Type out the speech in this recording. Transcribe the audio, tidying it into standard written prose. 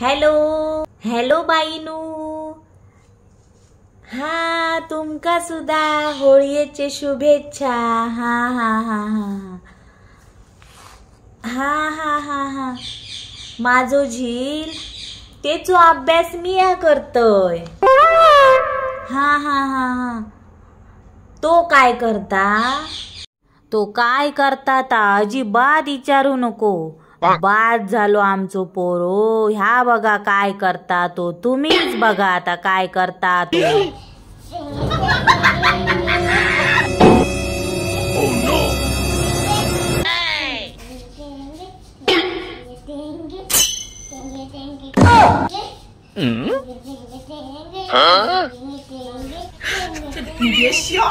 Hello hello बाईनू, हा तुमका सुद्धा होळीचे शुभेच्छा. हा हा हा हा हा हा हा हा माझो झील तेचो अभ्यास मी या करतोय. हा हा हा हा तो काय करता, तो काय करता ता अजिबात विचारू नको. बाद झालो आमचो पोरो. ह्या बघा काय करता तो, तुम्हीच बघा आता काय करता तो. Oh no. 你别笑。